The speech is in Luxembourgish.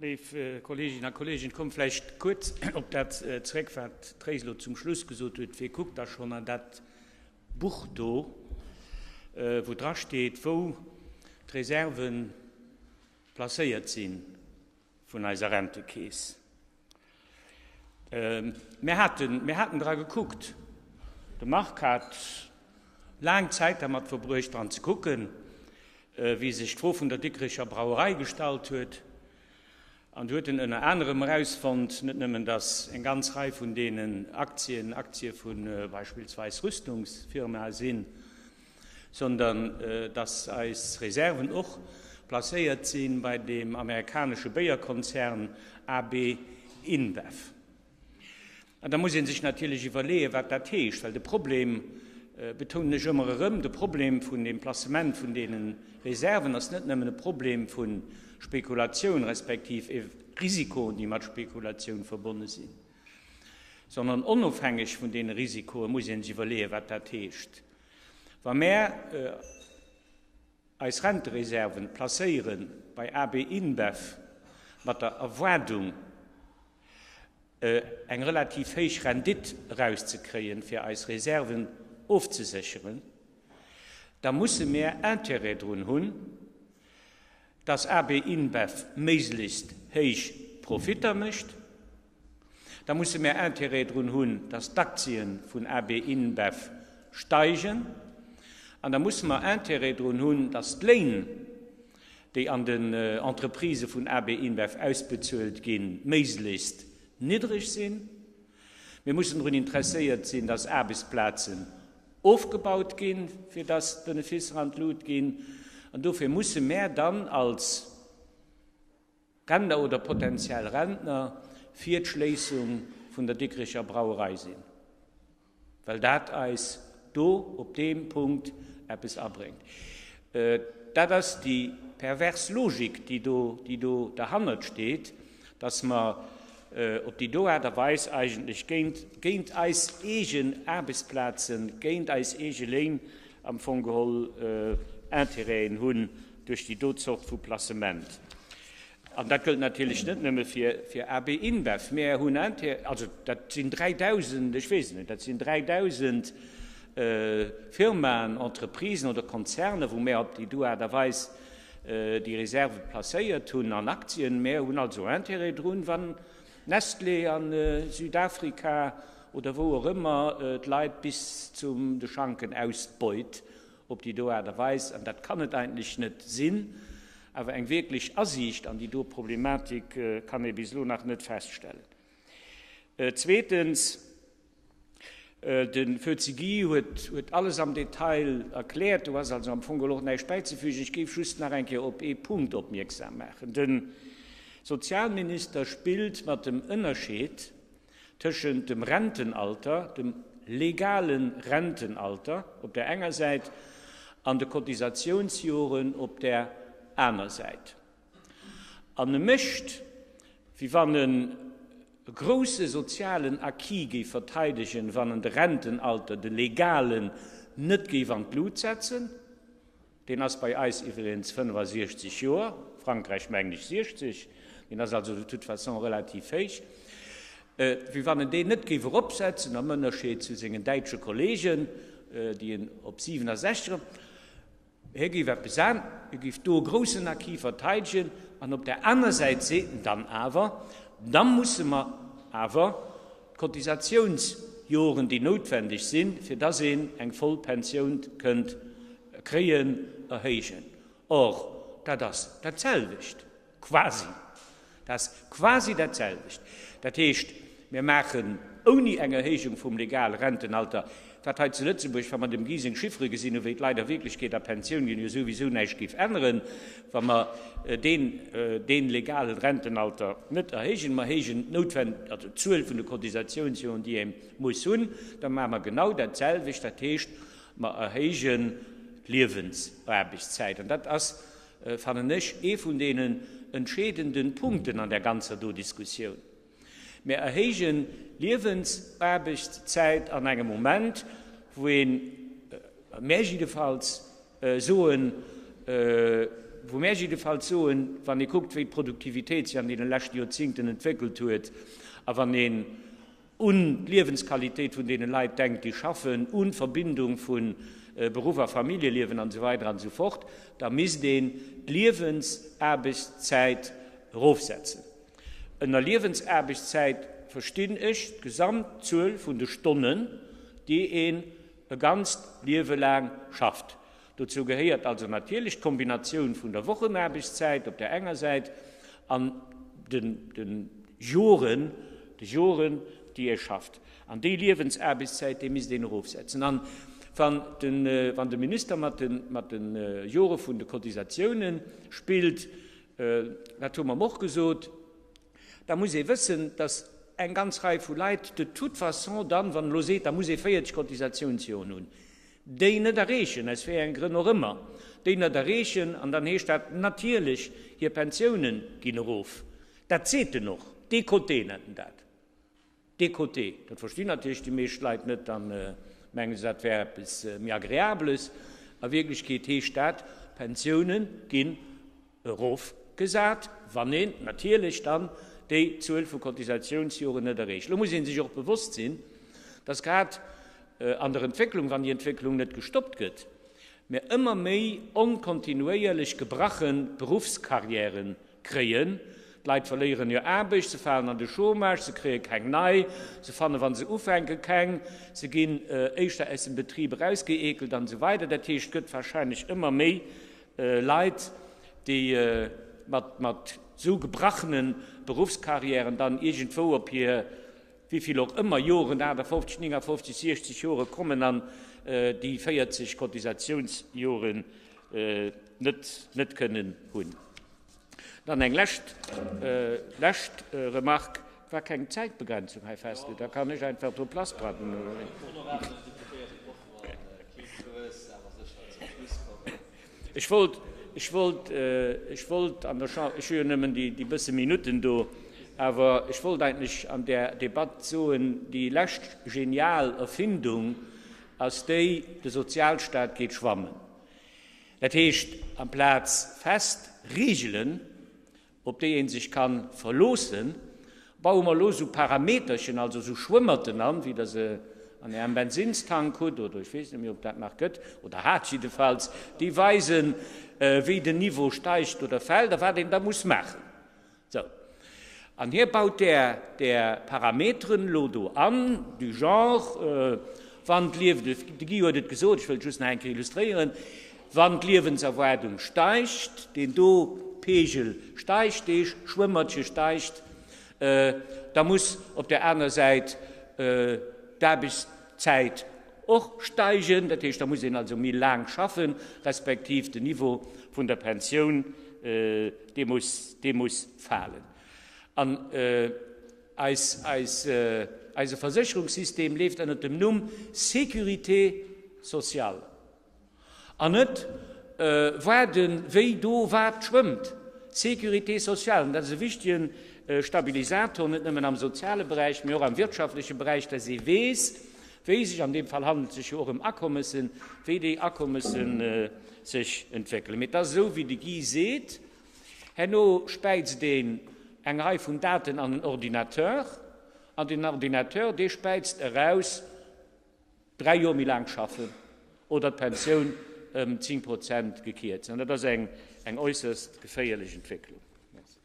Léif Kolleeginnen a Kolleegen, ech komme vläicht kuerz op dat zréck, wat d'Réis elo zum Schluss gesot huet. Wie kuckt da schonn an dat Buch do, wou drasteet, wou d'Reserve placéiert si vun eiser Rentekeess? Mir haten, mir haten dra gekuckt. De Marc hat laang Zäit dermat verbruecht, dran ze kucken, wéi sech d'Fro vun der Dikricher Brauerei gestallt huet. An do huet en ënner anerem erausfonnt, net nëmmen, datt eng ganz Rei vun deenen Aktien Aktie vu beispillsweis Rüstungsfirmae sinn, sondern dass eis Reserven och placéiert si bei deem amerikanesche Béierkonzern AB InBev. An da muss ee sech natierlech iwwerleeën, wat dat heescht, well de Problem, betounen ech ëmmer erëm, de Problem vun deem Placement vun deene Reserven ass net nëmmen e Problem vu Spekulatioun respektiv Risikoen, déi mat Spekulatioun verbonne sinn, sondern onofhängeg vun deene Risikoe muss ee sech iwwerleeën, wat dat heescht. Wa mär eis Rentereserven placéiere bei AB InBev mat der Erwaardung, eng relativ héich Rendite erauszekréien, fir eis Reserven ofzesécheren, da musse mär Intérêt drun hunn, dass AB InBev méiglechst héich Profitter mécht, da musse mär Intérêt drun hunn, dass d'Aktien vun AB InBev steigen, an da musse mer Intérêt drun hunn, dass d'Léin, déi an den Entreprisë vun AB InBev ausbezuelt ginn, méiglechst niddreg sinn. Mir mussen drun interesséiert sinn, dass Aarbechtsplazen ofgebaut ginn, fir dass d'Beneficer an d'Lut ginn. An dofir musse mär dann als Rentner oder potenziell Rentner fir d'Schléissung vun der Dikricher Brauerei sinn, well dat eis do op deem Punkt eppes abréngt. Dat ass déi pervers Logik, déi do, déi do derhannert steet, dass mer op déi do Aart a Weis eigentlech géint, géint eis eegen Aarbechtsplazen, géint eis eege Léin am Fong geholl Intérêten hunn duerch déi do Zort vu Placement. An dat gëllt natierlech net nëmme fir, fir AB InBev. Mir hunn Intérêt, also dat sinn 3.000, ech weess et net, dat sinn 3.000 Firmaen, Entreprisen oder Konzernen, wou mir op déi do Aart a Weis déi Reserve placéiert hunn an Aktien. Mir hunn also Intérêt drun, wann Nestlé a Südafrika oder wou och ëmmer d'Leit bis zum de Schanken ausbeut op déi do Aart a Weis. An dat kann et eigentlech net sinn. Awer eng wierklech Asiicht an déi do Problematik kann ee bis elo nach net feststellen. Zweetens. De Feuzi Guy huet alles am Detail erkläert, do ass also am Fong geholl och näischt bäizefügen. Ech géif just nach eng Kéier op ee Punkt opmierksam maachen. De Sozialminister spillt mat dem Ënnerscheed tëschent dem Rentenalter, dem legale Rentenalter op där enger Säit an de Cotisatiounsjoren op där aner Säit. An e mécht, wéi wann en e grousse sozialen Acquis géif verteidegen, wann en de Rentenalter, de legalen, net géif an d'Lut setzen. Deen ass bei eis iwwregens 65 Joer, Frankräich mengen ech 60, deen ass also de toute façon relativ héich. Wéi wann en deen net géif eropsetzen, am Ënnerscheed zu sengen däitsche Kollegen, déi en op 67 erop. Hie géif eppes an, hie géif do e groussen Acquis verteidegen an op där aner Säit seet en dann awer, da musse mer awer d'Cotisatiounsjoren, déi noutwendeg sinn, fir dass een eng voll Pensioun kënnt kréien, erhéijen. Or, dat ass dat selwecht. Quasi. Dat ass quasi dat selwecht. Dat heescht, mir maachen ouni eng Erhéijung vum legale Rentenalter, wat hei zu Lëtzebuerg, wa mer dem Guy seng Chiffere gesinn hunn, wéi d'Leit a Wierklechkeet a Pensioun ginn, jo souwisou näischt géif änneren, wa mer deen, dee legale Rentenalter net erhéijen. Mer héijen d'noutwend, also d'Zuel vun de Cotisatiounsjoren, déi ee muss hunn, da maache mer genau dat selwecht. Dat heescht, mer erhéijen d'Liewensaarbechtszäit. An dat ass fannen ech, ee vun deenen entscheedenden Punkten an där ganzer do Diskussioun. Mir erhéijen d'Liewensaarbechtszäit an engem Moment, wou een, mär jiddefalls, soen, Wou mär jiddefalls soen, wann ee kuckt, wéi d'Produktivitéit sech an deene leschte Joerzingten entwéckelt huet a wann een un d'Liewensqualitéit vun deene Leit denkt, déi schaffen, un d'Verbindung vu Beruff a Familljeliewen an esou weider an esou fort, da misst een d'Liewensaarbechtszäit erofsetzen. Ënner Liewensaarbechtszäit verstinn ech d'Gesamtzuel vun de Stonnen, déi een e ganzt Liewe laang schafft. Dozou gehéiert also natierlech d'Kombinatioun vun der Wochenaarbechtszäit op där enger Säit an de Joren, de Joren, déi ee schafft. An déi Liewensaarbechtszäit, déi misst een erofsetzen. An wann de, wann de Minister mat de, mat de Jore vun de Cotisatiounen spillt, dat hu mer em och gesot, da muss ee wëssen, dass eng ganz Rei vu Leit de toute façon dann, wann en elo seet, da muss ee 40 Cotisatiounsjoren hunn, déi net erreechen, aus wéi enge Grënn och ëmmer, déi net erreechen, an dann heescht dat natierlech, hir Pensiounen ginn erof. Dat seet en och, Décoté nennt en dat, Décoté. Dat verstinn natierlech déi meescht Leit net, da menge se, dat wär eppes méi Agreables. A Wierklechkeet heescht dat, d'Pensiounen ginn erofgesat, wann een natierlech dann déi Zuel vu Cotisatiounsjoren net erreecht. Elo muss ee sech och bewosst sinn, dass grad an der Entwécklung, wann déi Entwécklung net gestoppt gëtt, mir ëmmer méi onkontinuéierlech gebrache Beruffscarrièren kréien. D'Leit verléieren hir Aarbecht, se falen an de Chômage, se kréie keng nei, se fanne wa se ufänke keng, se ginn éischter aus dem Betrib erausgeekelt an esou weider. Dat heescht, et gëtt wahrscheinlech ëmmer méi Leit, déi mat esou gebrachene Beruffscarrièren dann iergendwou op hir, wéi vill och ëmmer, Joren, 58, 59, 60 Jore kommen an déi 40 Cotisatiounsjoren net kënnen hunn. Dann eng lescht, lescht Remarque, Et war keng Zäitbegrenzung hei festgeluecht, da kann ech einfach drop lassbraddelen, oder wéi? Ech wollt, ech wollt, ech wollt an der Chamber, ech hu jo nëmmen déi, déi bësse Minutten do, awer ech wollt eigentlech an där Debatt soen, déi lescht genial Erfindung ass déi, de Sozialstaat geet schwammen. Dat heescht, amplaz fest Reegelen, op déi ee sech ka verloossen, baue mer elo esou Parameterchen, also esou Schwëmmerten an, wéi Der se an Ärem Bensinnstank hutt, oder ech weess net méi, ob dat nach gëtt, oder hat jiddefalls, déi weisen, wéi den Niveau steigt oder fält a wat een da muss maachen. Sou. An hie baut där, där Parameteren elo do an, du genre, wann d'Liew, de Guy huet et gesot, ech wëll et just nach eng Kéier illustréieren, Wann d'Liewenserwaardung steigt, deen do Pegel steigt, dee Schwëmmertche steigt, da muss op där aner Säit d'Aarbechtszäit och steigen. Dat heescht, da muss een also méi laang schaffen, respektiv den Niveau vun der Pensioun, dee muss, dee muss falen. An eis, eis, eise Versécherungssystem leeft ënnert dem Numm Sécurité sociale. An net waarden, wéi do wat schwëmmt. D'Sécurité sociale, an dat ass e wichtege Stabilisator, net nëmmen am soziale Beräich, mee och am wirtschaftleche Beräich, dass ee weess, wéi sech, an deem Fall handelt et sech jo och ëm Akommessen, wéi déi Akommesse sech entwéckelen. Mee et ass esou, wéi de Guy seet, herno späizt een eng Rei vun Daten an en Ordinateur, an deen Ordinateur, dee späizt eraus, 3 Joer méi laang schaffen oder d'Pensioun ëm 10 Prozent gekierzt. An dat ass eng äusserst geféierlech Entwécklung. Merci.